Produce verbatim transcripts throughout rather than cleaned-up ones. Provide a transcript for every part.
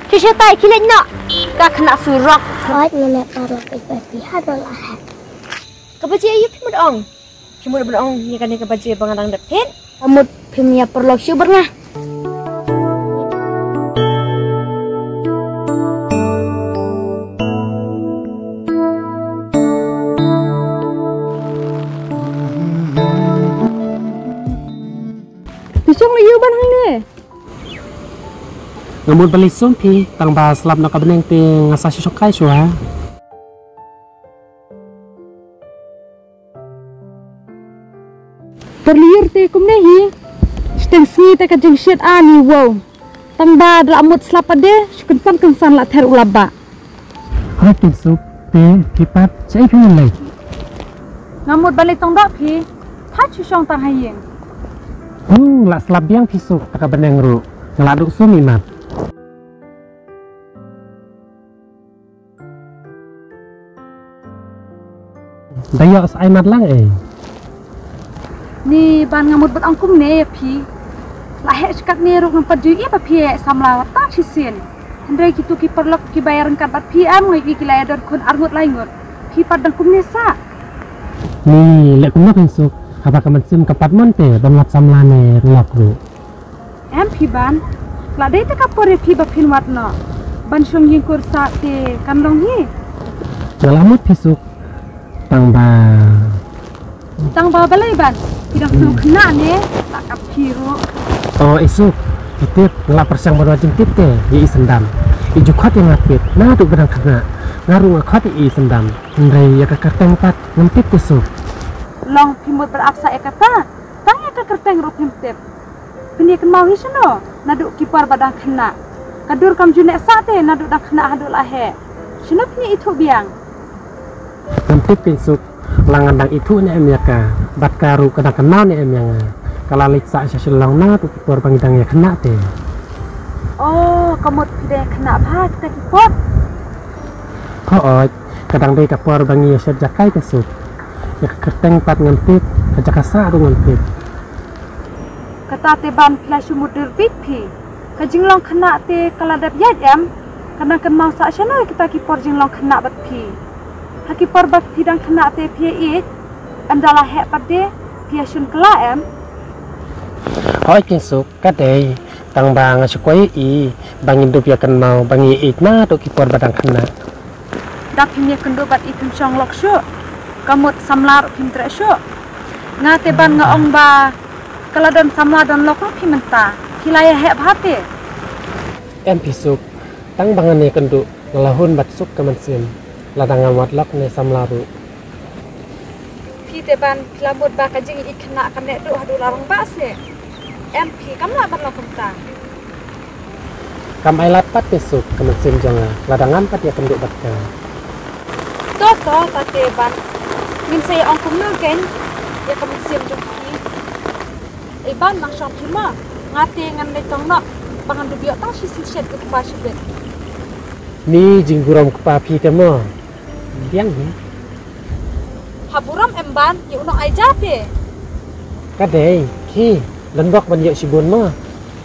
Shisha tai ki leit noh. Ka khynnah surok. Hooid, nga leh paralok ïa phi haduh la heh. Ka baje aïu phi mut ong? Phi mut ban ong ïa kane ka baje ba nga dang dep phet? Ka mut phim ïa paralok shuh bad nga. Phi shong aïu ban hangne? Nga mut ban leit sum phi, tang ba slap noh ka bneng te nga sa shu shongkai shuwa. Por lyiur te kumne hi. Shiteng sngi te ka jingshit ani wow. Tang ba da la mut slap pat de, shu kynsan kynsan la ther u la bah. Hooid Keinsuk, te phi pat shaei phi leit? Nga mut ban leit tong doh phi. Pha shu shong tang ha ïing. Hmm, la slap biang phi Suk, ta ka bneng ruh. Nga la duh sum imat. Da ïoh sa ai mat lang eh. Ni Ban, nga mut ban ong kumne ïa phi. La heh shikatne ruh ngam pat ju ïohi ba phi ïa samla wat tang shisien. Hynrei kitu ki paralok kiba ïaryngkat bad phi em nga ïohi ki la ïadon khun arngut laingut. Phi pat dang kumne sa. Ni leh kumno Keinsuk, haba ka mynsiem ka pat mon te ban wad samla ne paralok ruh. Em phi Ban, la dei te ka por ïa phi ba phin wad noh. Ban shong ïing kur sa te kan long hi. Nga la mut phi Suk. Tang ba. Tang ba balei Ban? Phi dang sngew khynnah ne? La kap phi ruh. Oh i Suk, phi tip, nga la pyrshang ban wad jingtip te ïa i Sendam. I ju khot ïa nga pit naduh ba dang khynnah. Nga ruh nga khot ïa i Sendam. Hynrei ïa ka kyrteng pat ngam tip te Suk. Long phi mut ban ap sa ïa kata? Tang ïa ka kyrteng ruh phim tip. Phin ïa kynmaw hi shano naduh ki por ba dang khynnah? Ka dur kam ju neh sah te naduh dang khynnah haduh la heh. Shano phin ïa ithuh biang? Ngam tip Keinsuk, la ngan dang ithuh ne em ïa ka, bad ka ruh ka dang kynmaw ne em ïa nga. Ka la leit sah sha Shillong naduh ki por ba ngi dang ïa khynnah te. Oh, ka mut phi dang ïa khynnah bha kita ki por? Hooid, ka dang dei ka por ba ngi ïa shet jaka Keinsuk. Ïa ka kyrteng pat ngam tip, ka jaka sah ruh ngam tip. Kata te Ban phi la shu mutdur beit phi. Ka jinglong khynnah te ka la dep ïaid em? Ka dang kynmaw sah shano ïa kita ki por jinglong khynnah bad phi? Ha ki por ba phi dang khynnah te phi ïa ïeit, ynda la heh pat de phi ïa shun kylla em? Hooid Keinsuk, ka dei, tang ba nga shu kwah ïa i ba ngin dup ïa kynmaw ba ngi ïa ïeit naduh ki por ba dang khynnah. Da phim ïa kynduh bad i phim shong lok shuh. Ka mut samla ruh phim treh shuh. Nga te Ban nga ong ba ka la don samla don lok ruh phi mynta. Phi la ïa heh bha te. Em phi Suk, tang ba ngan ïa kynduh nga la hun bad suk ka mynsiem. Lada ngam wad lok ne samla ruh. Phi te Ban phi la mut ba ka jingïeit khynnah kan neh duh haduh la rangbah seh. Em phi kam lah ban long kumta. Kam ai lad pat te Suk ka mynsiem jong nga, lada ngam pat ïa kynduh bad ka. To to ta te Ban. Ngin sa ïa ong kumno kein ïa ka mynsiem jong phi. Ei Ban nang shong phi ma. Nga te ngan leit tong noh ba ngan dup ïoh tang shi shisha u kpa shibit. Ni jingburom kpa phi te mo. Biang hi. Ha burom em Ban, ïa u nong ai ja te. Ka dei, ki, lynbok ban ïoh shibun mo.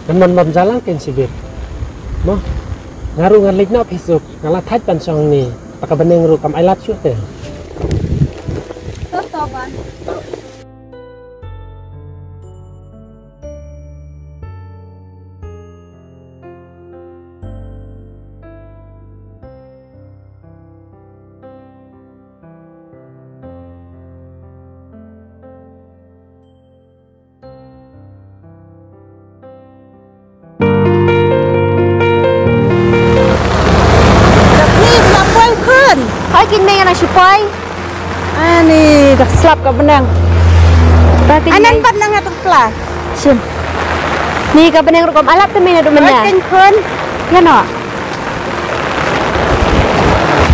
Ngan mon bam ja lang kein shibit. Mo. Nga ruh ngan leit noh phi Suk, nga la thait ban shong ni. Ta ka bneng ruh kam ai lad shuh te. To to Ban. Ni, ba poi khun. Hoi kin meng ana shu poi. Ani dak slap ka bneng. Anan pat nang atuk pla. Shin. Ni ka bneng rukom alap te mena du mena. Hoi kin khun. Ya no.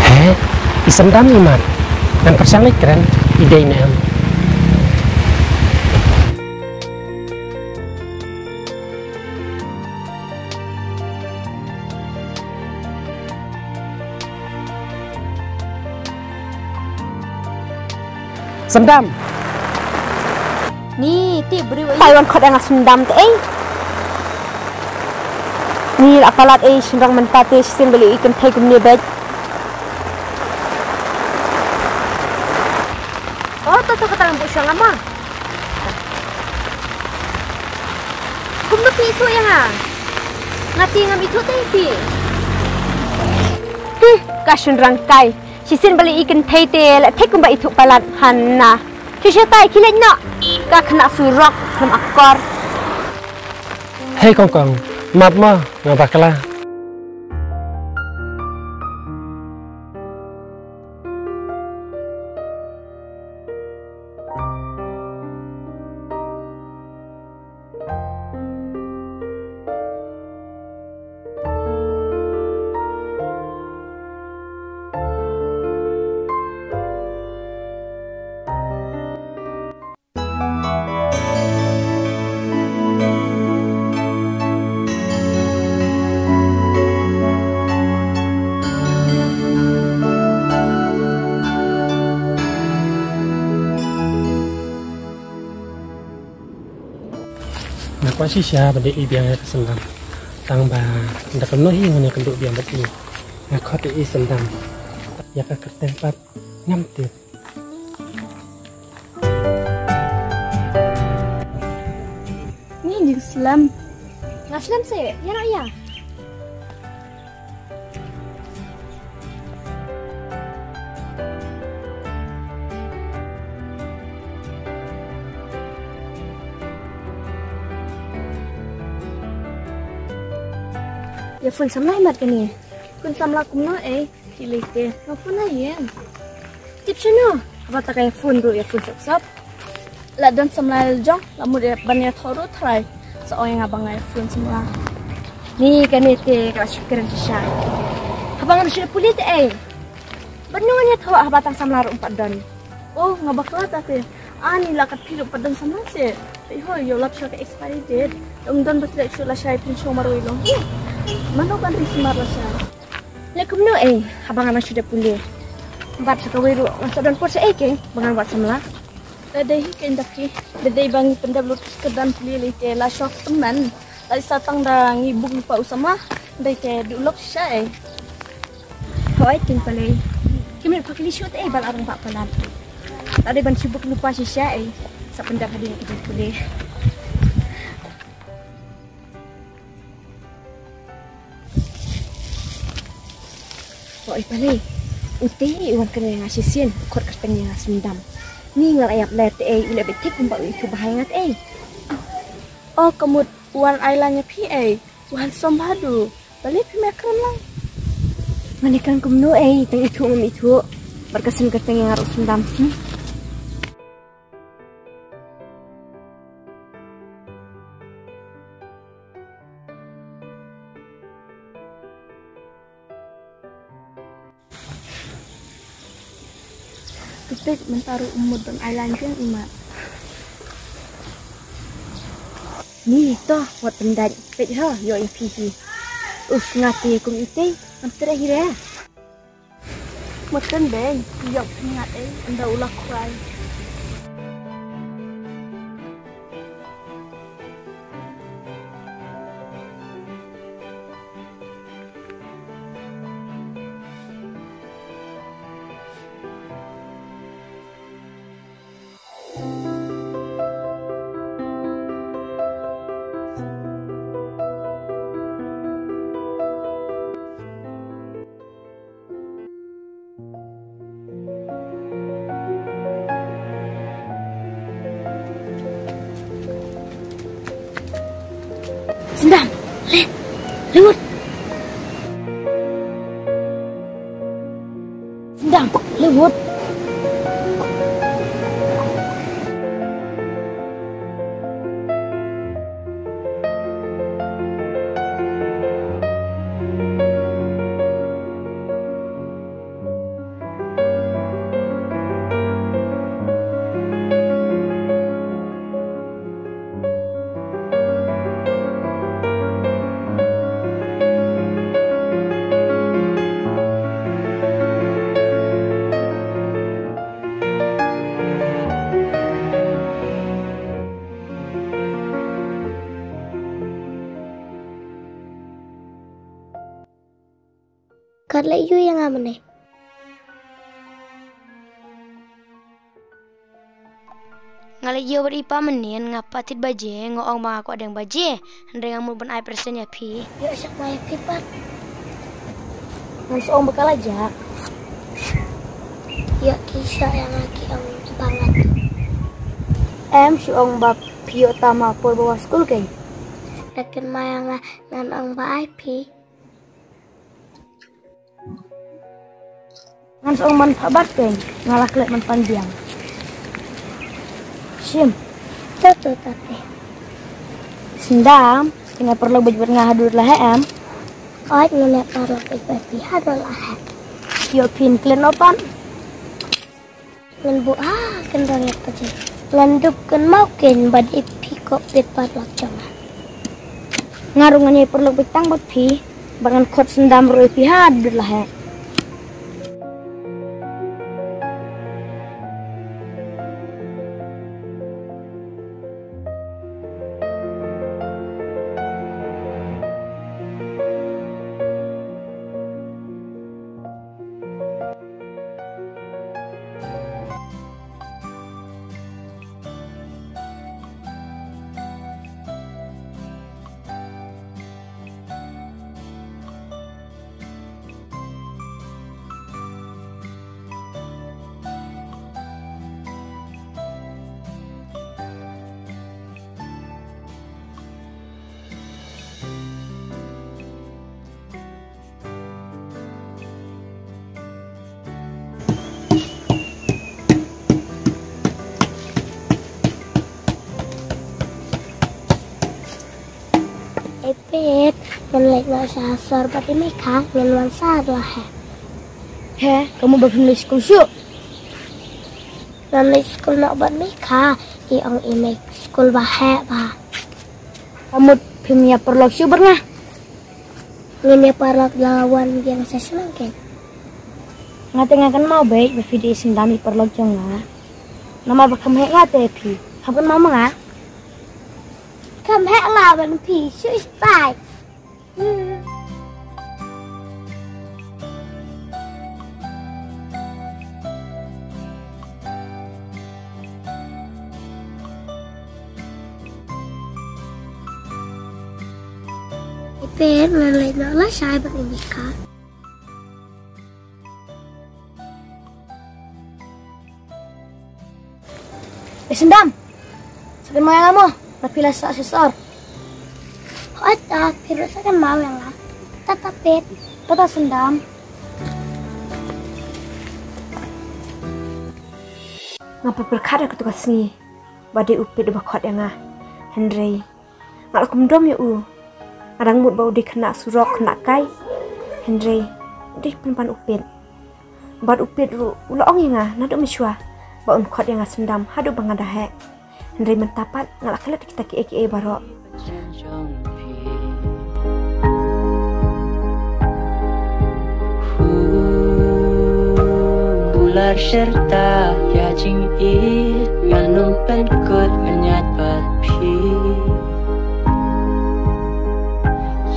He, i Sendam i mat. Ngan pyrshang leit kren, i dei ne em. Sendam. Ni, ti briew ai. Tai wan khot ïa nga Sendam te ei. Ni la palat ei shynrang mynta te shisien ba leh i kynthei kumne beit. Oh, to to kata ngan buh shuwa nga ma. Kumno phi ithuh ïa nga? Nga te ngam ithuh te phi. Hmm, ka shynrang kai. Shisien ba leh i kynthei te la thik kumba ithuh palat hana. Shisha tai khie leit noh. Ka khynnah surok khlem akor. Hei kong kong, map mo, nga bakla. Nga kwah shisha ban ïa i biang ïa ka Sendam. Tang ba da kumno hi ngan ïakynduh biang bad i. Nga khot ïa i Sendam. Ïa ka kyrteng pat ngam tip. Ni jingshlem. Nga slem seh, ïa noh ïa. Ïa phone samla imat kane. Phone samla kumno ei? Phi lei te. Nga phone ha ïing. Tip shano? Haba ta ka ïa phone ruh ïa phone sop sop. La don samla la jong, la mut ïa ban ïathoh ruh tharai. Sa ong ïa nga ba nga ïa phone samla. Ni kane te ka la shu kren shisha. Haba ngan shu pule te ei. Ban ngan ïathoh haba tang samla ruh em pat don. Oh, nga bakla ta te. Ani la kat phi ruh em pat don samla se. Te hoi ïa lap sha ka expiry date. Em don ba tlek shu lashai phin shu marwei long. Mano kan ri sumar lashai. Leh kumno ei, haba nga nang shu dep pule. Bad sa kawei ruh, nga sa don por sha ei keiñ, ba ngan wad samla. Ka dei hi keiñ da phi, da dei ba ngi pyndep lut ka don pule lei te la shok tymmen. La sa tang da ngi buk lypa u samla, dei te du lok shisha ei. Hoi, keiñ palei. Ki minit pha kli shu te ei, ba la rang ba palat. La dei ban shu buk lypa shisha ei. Sa pyndep hadien ka don pule. Hoi palei. Utei u wan kane nga shisien, khot kyrteng ïa nga Sendam. Ni nga la ïap leh te ei, u leh beit thik kumba u ithuh bha ïa nga te ei. Oh, ka mut u wan ai la ïa phi ei. U handsome bha du. Balei phim ïakren lang? Ngan ïakren kumno ei, tang ithuh ngam ithuh. Bad ka sien kyrteng ïa nga ruh Sendam. Hmm? Khublei mynta ruh u mut ban ai lad jong i mat. Ni to wat pyndait peit ha ïoh ïa phi hi. Uf nga te kum itei ngam treh hi re. Mut kan beng ïoh phi ngat ei ynda u la khwai. Sendam, leh, leh wut. Sendam, leh wut. Kat leh ïu ïa nga mynne. Nga leh ïu bad i pa mynne, nga pat thied baje, nga ong ba nga kwah deng baje. Hynrei nga mut ban ai present ïa phi. Ïoh shah ma ïa phi pat. Ngan sa ong ba ka la jah. Ïa ki shah ïa nga ki ong ba nga tu. Em shu ong ba phi ïoh tama por ba wan skul kein. Da kynmaw ïa nga ngan ong ba ai phi. Ngan sa ong man pha bat kein, nga la klet man pan biang. Shim. To to to te. Sendam, kena paralok bad bad nga haduh la he em. Oi, ngene paralok bad bad phi haduh la he. Ïoh phin klet no pan. Ngan buh ha kynrong ïa ka jing. Ngan dup kynmaw kein bad ïa phi ko pit paralok jong nga. Nga ruh ngan ïa paralok bad tang bad phi. Bad ngan khot sendam ruh ïa phi haduh la he. Epet, ngan leit noh sha sor bad i Mekha, ngan wan sha la he. He, kamu ba phim leit skul shuh? Ngan leit skul noh bad Mekha, i ong i Mek skul ba heh ba. Kamut phim ïa paralok shuh bad nga. Ngin ïa paralok la wan biang sa shnong kein. Nga te nga kynmaw beit ba phi dei sendam i paralok jong nga. Namar ba kham heh nga te phi. Kham kynmaw ma nga. Kham heh nga ban phi shu stai. Ipin ngan leit noh lashai bad i Mika. Eh, Sendam. Sa kynmaw ïa nga mo. Ba phi la sah sha sor. Hooid, ah, phi ruh sa kynmaw ïa nga. Tata pet. Tata Sendam. Nga pyrkhat ïa katu ka sngi ba dei u Pit uba khot ïa nga. Hynrei nga la kum dom ïa u. Nga dang mut ba u dei khynnah surok khynnah kai. Hynrei u dei pynban u Pit. Bad u Pit ruh u la ong ïa nga naduh mynshuwa ba un khot ïa nga Sendam haduh ba nga da heh. Hynrei mynta pat nga la klet kita kiei kiei baroh. Kular serta ïa jingïeit, ngan ym pynkut, ngan ïaid bad phi.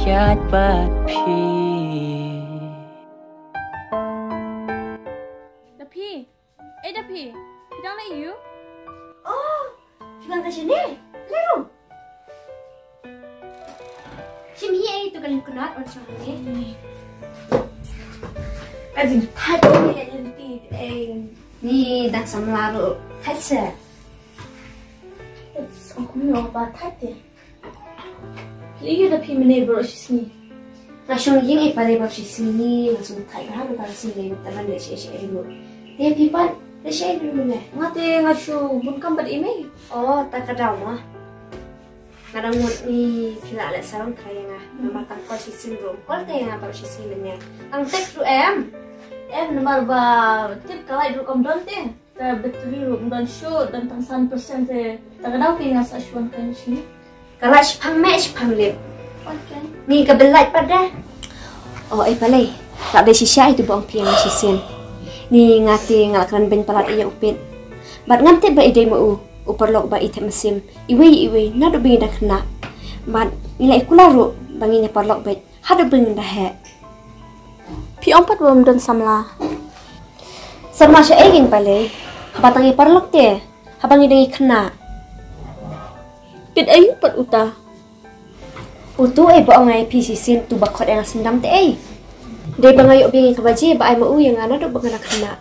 Ïaid bad phi. Da phi. Eh, da phi. Phi dang leh ïu? Oh, phi wan ka shane? Leh rum. Shim hi ei tu ka lyngknot on shong ne. Ka jingthait ni leh lynti ei. Ni dang samla ruh. Thait se. Song kum ïoh ba thait te. Lei ïa da phi mynne baroh shisngi. Nga shong ïing ei pale baroh shisngi, nga sngewthait bha mynta ka sngi mynta ban leh shaei shaei ruh. Te phi pat leh shaei ruh mynne. Nga te nga shu bun kam bad i mei. Oh, ta ka daw mo. Nga dang mut ni phi la leh sarong trai ïa nga. Namar tang call shisien ruh. Call te ïa nga baroh shisngi mynne. Tang text ruh em. Em namar ba tip ka light ruh kam don te. Ka battery ruh ym don shuh, don tang san percent te. Ta ka daw phi nga sa shuwan ka ngi shini. Ka la shipang meh shipang lip. Okay. Ni ka belait pat da. Oh, eh, palei. Tak dei shisha itu ba ong phi nga shisien. Ni nga te nga la kren beiñ palat ïa u Pit. Bad ngam tip ba i dei ma u, u paralok ba i thep mynsiem. Iwei iwei, naduh ba ngi dang khynnah. Bad ngi la i kular ruh ba ngin ïa paralok beit haduh ba ngin da heh. Phi ong pat ba ym don samla. Samla sha ei kein Palei? Haba tang i paralok te, haba ngi dang i khynnah. Peit aïu pat uta? Utu ei ba ong ai phi shisien, utu ba khot ïa nga Syndam te ei. Dei ba nga ïoh biang ïa ka baje ba ai ma u ïa nga naduh ba nga dang khynnah.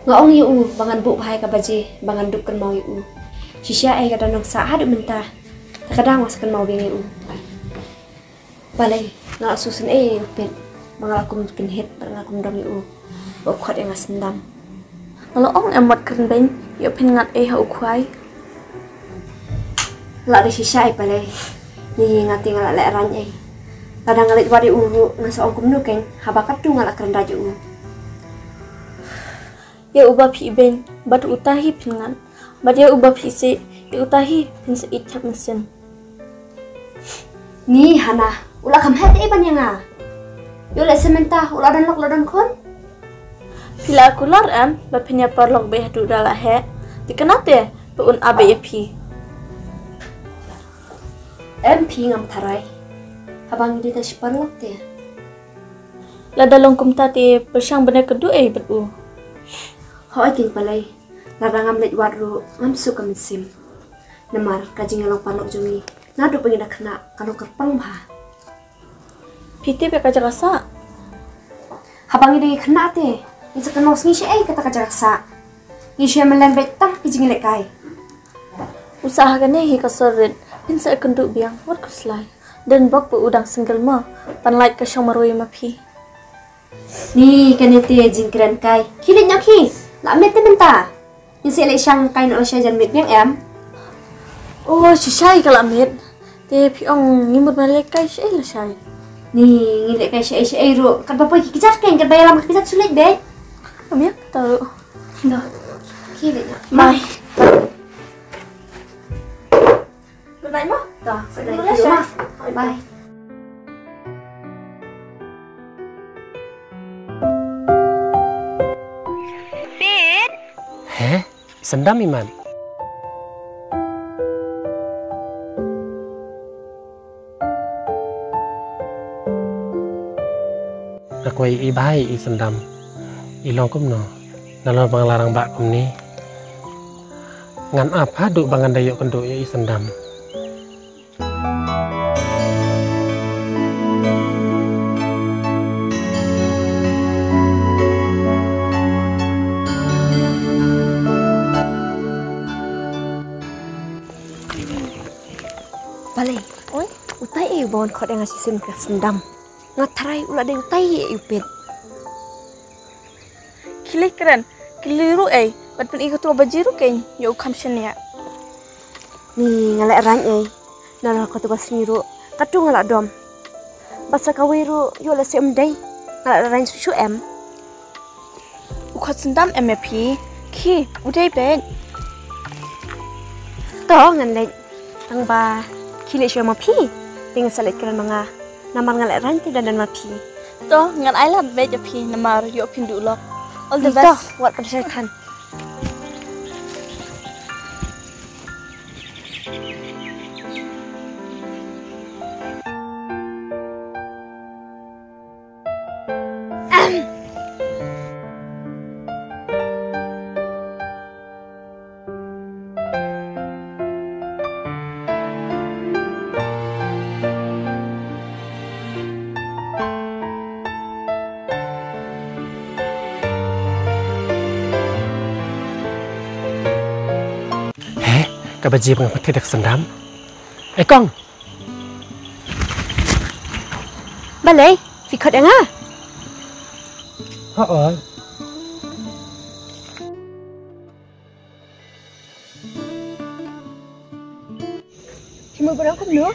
Nga ong ïa u ba ngan buh bha ïa ka baje ba ngan dup kynmaw ïa u. Shisha ei ka dang nang sah haduh mynta. Ta ka dang nga sa kynmaw biang ïa u. Balei nga la sngewsynei ïa u Peit ba nga la kum kynhit bad nga la kum dom ïa u ba u khot ïa nga Syndam. Nga la ong em wat kren beiñ, ïoh phin ngat ei ha u khwai. La dei shisha ei Palei. Ni nga te nga la lehraiñ ei. Lada nga leit wad ïa u ruh ngan sa ong kumno kein haba katto nga la kren da ïa u. Ïa uba phi ibeiñ bad uta hi phin ngat. Bad ïa uba phi isih, ïa uta hi phin sa ïeit khap mynsiem. Ni Hana, u la kham heh te ei ban ïa nga. Ïoh lehse mynta u la don lok la don khun. Phi la kular em ba phin ïa paralok beit haduh da la heh. Te kane te ba un ap beit ïa phi. Em phi ngam tharai. Haba ngi dei tang shi paralok te. Lada long kumta te pyrshang ban ïakynduh ei bad u. Hooid kein Palei. Lada ngam leit wad ruh ngam suk ka mynsiem. Namar ka jingïalong paralok jong ngi naduh ba ngi dang khynnah ka long kyrpang bha. Phi tip ïa ka jaka sah? Haba ngi dang khynnah te ngi sa kynmaw sngi shaei kata ka jaka sah. Ngi shu ïa mlien beit tang ki jinglehkai. U sah ha kane hi ka sor rit, phin sa ïakynduh biang wat khuslai. Don bok ba u dang single mo, ban lait ka shong marwei ma phi. Ni kane te jingkren kai. Khie leit noh khie. La miet te mynta. Ngin sa leit shang kai noh lashai jan miet biang em. Oh, shisha ka la miet. Te phi ong ngi mut ban leit kai shaei lashai? Ni ngin leit kai shaei shaei ruh. Katba poi ki kjat kein, katba ïalam ki kjat shu leit beit. Ym ïa kata ruh. Doh. Khie leit noh. Bye. Good night mo. Doh, good night. Bye. Peit. He? Syndam imat. Nga kwah ïa i bha ïa i Syndam. I long kumno? Nalor ba nga la rangbah kumne, ngan ap haduh ba ngan da ïoh kynduh ïa i Syndam. Balei? Oi, utai ei uba wan khot ïa nga shisien ka Syndam. Nga tharai u la dei utai ei u Peit. Khie leit kren, khie leit ruh ei, bad pyni katu ka baje ruh kein ïa u kham shaniah. Ni nga lehraiñ ei, nalor katu ka sngi ruh katu nga la dom. Bad sa kawei ruh ïoh lehse um dei, nga lehraiñ shuh shuh em. U khot Syndam em ïa phi? Khie, u dei beit. To ngan leit. Tang ba khie leit shuwa ma phi. Te ngan sa leit kren ma nga. Namar nga lehraiñ te da don ma phi. To ngan ai lad beit ïa phi namar ïoh phin duh lok. All the best. To, wat pynshai than. He, ka baje ba nga pynthut da ka Syndam. E kong. Balei, phi khot ïa nga? Hooid. Phi mut ban ong kumno?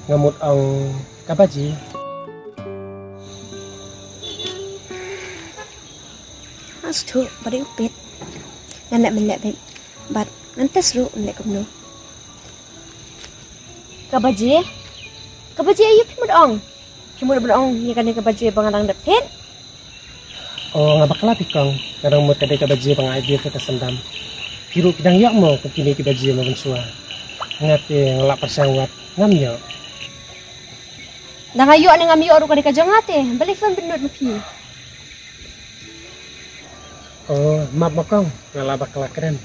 Nga mut ong ka baje. Astu, ba dei u Peit. Ngan leh mynleh beit. Bad ngan test ruh mynleh kumno. Ka baje? Ka baje aïu phi mut ong? Phi mut ban ong ïa kane ka baje ba nga dang dep thied? O, nga bakla phi kong, nga dang mut ka dei ka baje ba nga ai gift ïa ka Syndam. Phi ruh phi dang ïoh mo kum kine ki baje mo mynshuwa. Nga te nga lah pyrshang wat ngam ïoh. Da nga ïoh ne ngam ïoh ruh ka dei ka jong nga te. Balei phone bynnud ma phi? Oh, map ma kong, nga la bakla kren.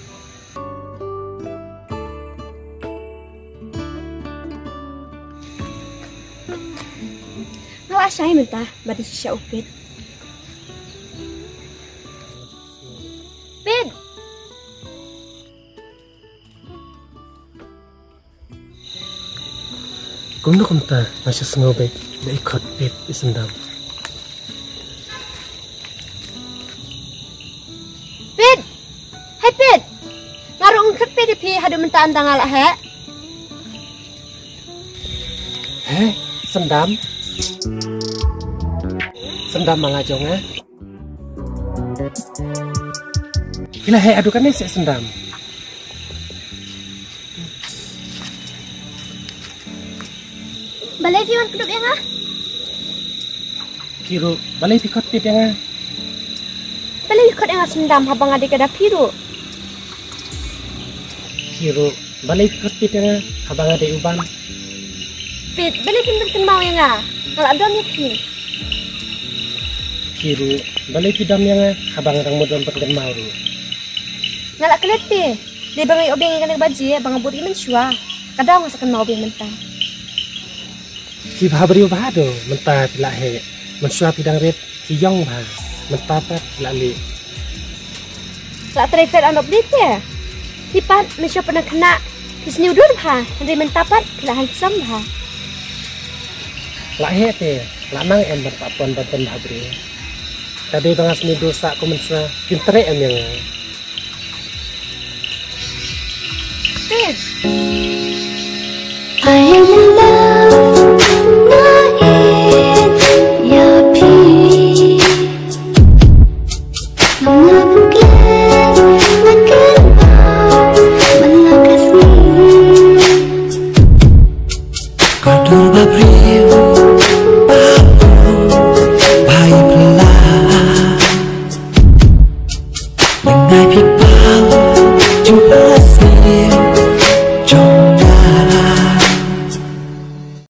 Nga la shai mynta ba dei shisha u Pit. Pit. Kumno kumta nga shu sngew beit ba i khot Pit i Syndam. Pit! Hei Pit! Nga ruh ngan khot Pit ïa phi haduh mynta ynda nga la heh. Heh, Syndam. Syndam ma la jong nga. Phi la heh haduh kane seh Syndam? Balei phi wan kdup ïa nga? Phi ruh, balei phi khot Pit ïa nga? Balei phi khot ïa nga Syndam haba nga dei ka da phi ruh? Phi ruh, balei phi khot Pit ïa nga haba nga dei u Ban? Pit, balei phim pynkynmaw ïa nga? Nga la dom ïa phi. Phi ruh, balei phi dom ïa nga haba nga dang mut ban pynkynmaw ruh? Nga la klet te. Dei ba nga ïoh biang ïa kane ka baje ba nga bud ïa mynshuwa. Ka daw nga sa kynmaw biang mynta. Phi bha briew bha do, mynta phi la heh. Mynshuwa phi dang rit, phi ïong bha. Mynta pat phi la lieh. La trei phet ano bli te. Phi pat mynshuwa phi dang khynnah, phi sniew dur bha. Hynrei mynta pat phi la handsome bha. La heh te, la nang em ban pah pon ban pynbha briew. Ka dei ba nga sniew dur sah kum mynshuwa, phin treh em ïa nga? Pit. I am in love, nga ïeit ïa phi. Nga buklet, nga kynmaw, man la ka sngi. Ka dur ba briew, ba briew, ba i pla. Lyngngai phi pal, jingpal